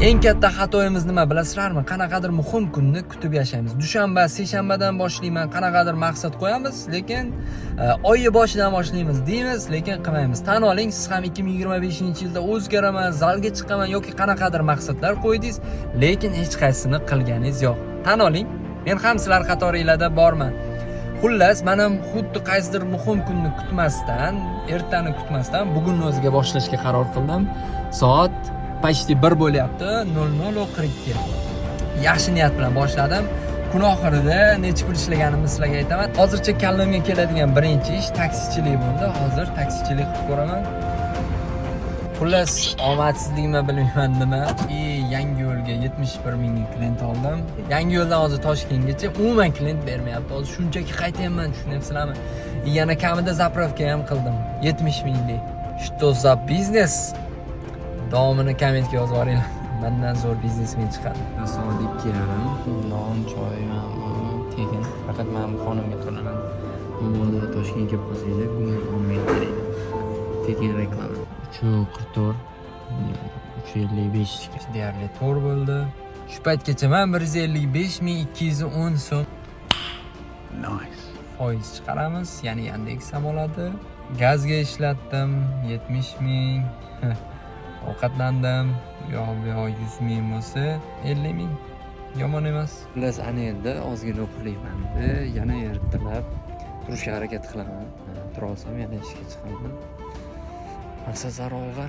Eng katta xatoyimiz nima, bilasizlarmi? Qanaqadir muhim kunni kutib yashaymiz. Dushanba, seshanbadan boshlayman, qanaqadir maqsad qo'yamiz, lekin oyi boshidan boshlaymiz deymiz, lekin qilmaymiz. Tan oling, siz ham 2025-yilda o'zgaraman, zalga chiqaman yoki qanaqadir maqsadlar qo'ydingiz, lekin hech qaysisini qilganingiz yo'q. Tan oling, men ham sizlar qatoringlarda borman. Xullas, man ham xuddi qaysidir muhim kunni kutmasdan, ertani kutmasdan bugunni o'ziga boshlashga qaror qildim. Soat почти 1 bo'lyapti, 00:42. Yaxshi niyat bilan boshladim. Kun oxirida necha pul ishlaganimni sizlarga aytaman. Hozircha kallamga keladigan birinchi ish taksichilik bo'ldi. Hozir taksichilik qilib ko'raman. Xullas, omadsizlikmi, bilmayman nima. И yangi yo'lga 71 mingga klient oldim. Yangi yo'ldan hozir Toshkentgacha umuman klient bermayapti. Hozir shunchaki qaytyapman, tushunyapsizlarmi? И yana kamida заправка ham qildim. 70 minglik. Что за biznes? Davomini kommentga yozib yuboringlar. Mendan zo'r biznesmen chiqadi. Soat 2:30. Non, choy ham tekin. Faqat men bu xonamga to'lanadi. Mabodo Toshkentga kelib qolsanglar, gumon olmay kerak. Tekin reklama. 3:44, 3:55 deyarli to'g'ri bo'ldi. Shu paytgacha man 155 210 so'm Nice. foiz chiqaramiz, ya'ni Yandex ham oladi. Gazga ishlatdim 70 ming, ovqatlandim, u yoq bu yoq 100 ming bo'lsa, 50 ming. Yomon emas. Xullas, ana endi ozgina uxlayman, yana ertalab turishga harakat qilaman. Tura olsam, yana ishga chiqaman. Maqsad sari olg'a.